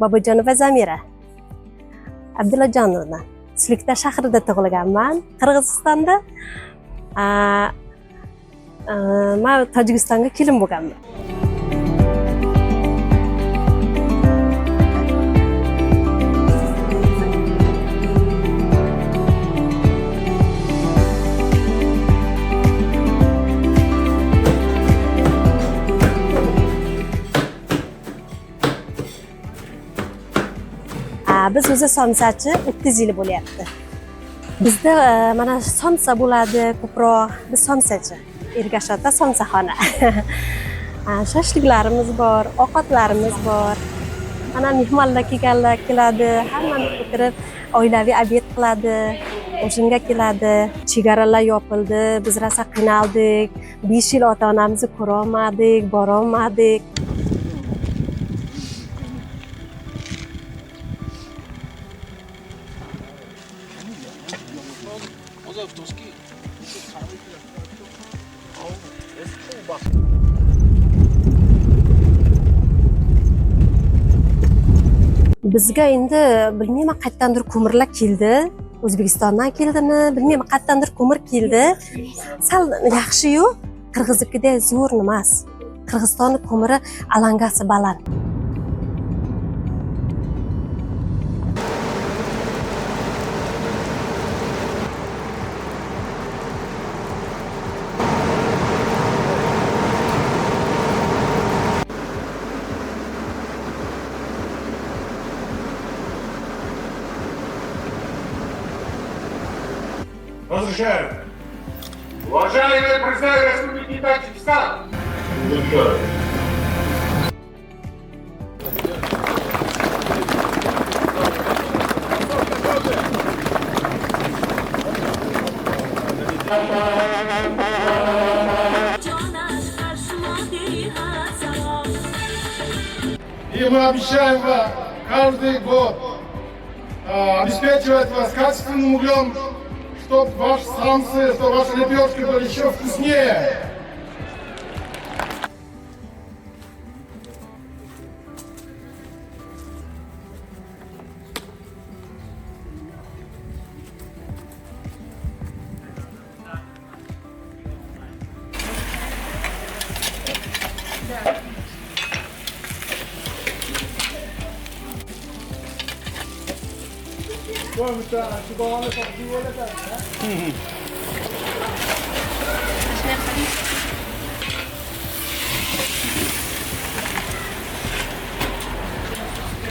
Bobojonova Zamira Abdullajonovna. Sulikta shahrida tug'ilganman, Qirg'izistonda. Man Tojikistonga kelin bo'lganman. Biz o'zi somsachi 30 yil bo'lyapti. Bizda mana somsa bo'ladi ko'proq. Biz somsachi. Ergashatda somsaxona. Shashliklarimiz bor, ovqatlarimiz bor. Mana mehmonlar kelganlar keladi, hammani o'tirib oilaviy obed qiladi, o'shinga keladi. Chegaralar yopildi, biz rosa qiynaldik. 5 yil ota-onamizni ko'ra olmadik, bora olmadik. Bizga endi bilmayman, qayerdandir ko'mirlar keldi. O'zbekistondan keldimi, bilmayman, qayerdandir ko'mir keldi. Sal yaxshi-yu, qirg'iznikidek zo'r emas. Qirg'izistonni ko'miri alangasi baland. Разрешаю. Уважаемый президент Республики Таджикистан! Разрешаю. И мы обещаем вам каждый год обеспечивать вас качественным углем, чтобы ваши самсы, чтобы ваши лепешки были еще вкуснее.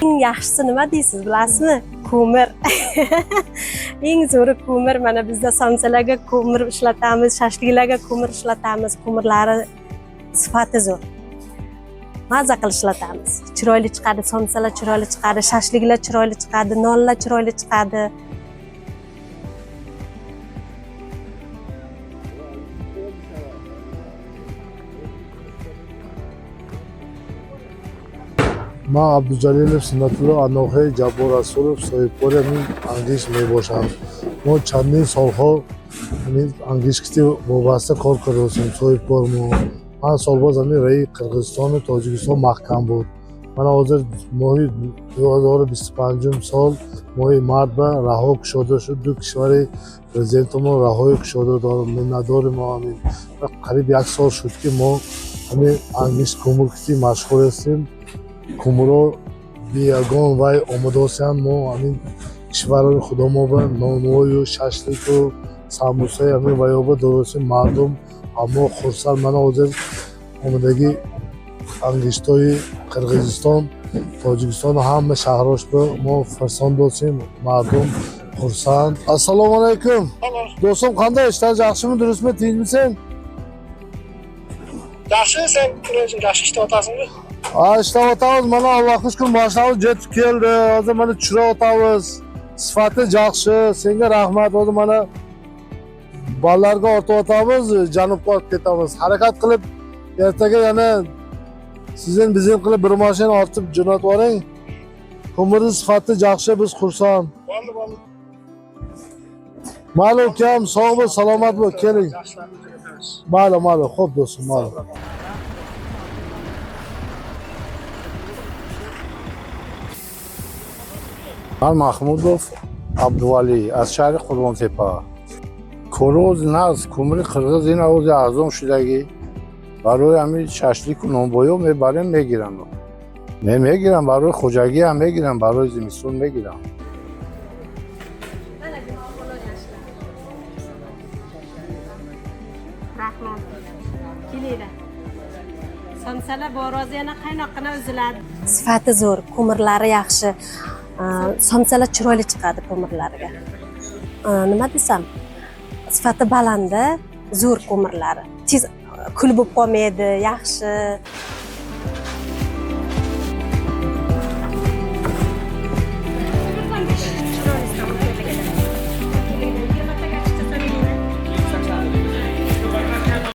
Eng yaxshisi nima deysiz, bilasizmi? Ko'mir. Eng zo'ri ko'mir. Mana bizda somsalarga ko'mir ishlatamiz, shashliklarga ko'mir ishlatamiz. Ko'mirlari sifati zo'r. Maza qilib ishlatamiz. Chiroyli chiqadi, somsalar chiroyli chiqadi, shashliklar chiroyli chiqadi, nonlar chiroyli chiqadi. Ман Абдуҷалилов Суннатулло аз ноҳияи Ҷаббор Расулов, соҳибкори ҳамин ангишт мебошам. Мо чандин солҳо ҳамин ангишти вобаста кор кардастем, соҳибкор мо. 5 сол боз ҳамин раи Қирғизистону Тоҷикистон маҳкам буд. Мана ҳозир моҳи 2025 сол, моҳи март ба раҳо кушода шуд. Ду кишвари президентамо раҳои кушода дорам, миннатдорим мо. Ҳамин қариб як сол шуд, ки мо ҳамин ангишт кӯмуркитӣ машғул ҳастем. Кӯмурро биягон вай омода ҳастанд. Мо ҳамин кишварҳои худомо ба нонвою шашлику самбусаи ҳамин ваёба доростем. Мардум аммо хурсанд. Мана ҳозир омадагӣ ангиштҳои Қирғизистон, Тоҷикистон, ҳама шаҳрошба мо фарсон досем, мардум хурсанд. Ассалому алайкум, do'stim, qanday ishlar, yaxshimi, durustmi, tinchmisan? Yaxshi, sen o'zing yaxshi ishlayapsanmi? Ha, ishlayotamiz. Mana, Allohga shukur, mashinamiz yetib keldi. Hozir mana tushirayotamiz. Sifati yaxshi, senga rahmat. Hozir mana bolalarga ortyapmiz, janubga olib ketamiz. Harakat qilib ertaga yana sizin bizim qilib bir mashina ortib jo'natib yuboring. Ko'mirni sifati yaxshi, biz xursand. Bo'ldi, bo'ldi. Mayli ukam, sog' bo'l, salomat bo'l, keling. Yaxshilarni jo'natamiz. Mayli, mayli, xo'p do'stim, mayli. Ман Маҳмудов Абдувалӣ аз шаҳри Қурбонтепа. Короз наз кӯмри қирғиз ин ози арзон шудагӣ. Барои ҳамин шашлику нонбоё мебарем, мегирам. Не, мегирам, барои хоҷагиам мегирам, барои зимистон мегирам. Rahmat, kelinglar. Somsalar borozi yana qaynoqqina uziladi. Sifati zo'r, ko'mirlari yaxshi. Somsalar chiroyli chiqadi ko'mirlariga. Nima desam, sifati balanda, zo'r ko'mirlari. Tez kul bo'lib qolmaydi, yaxshi.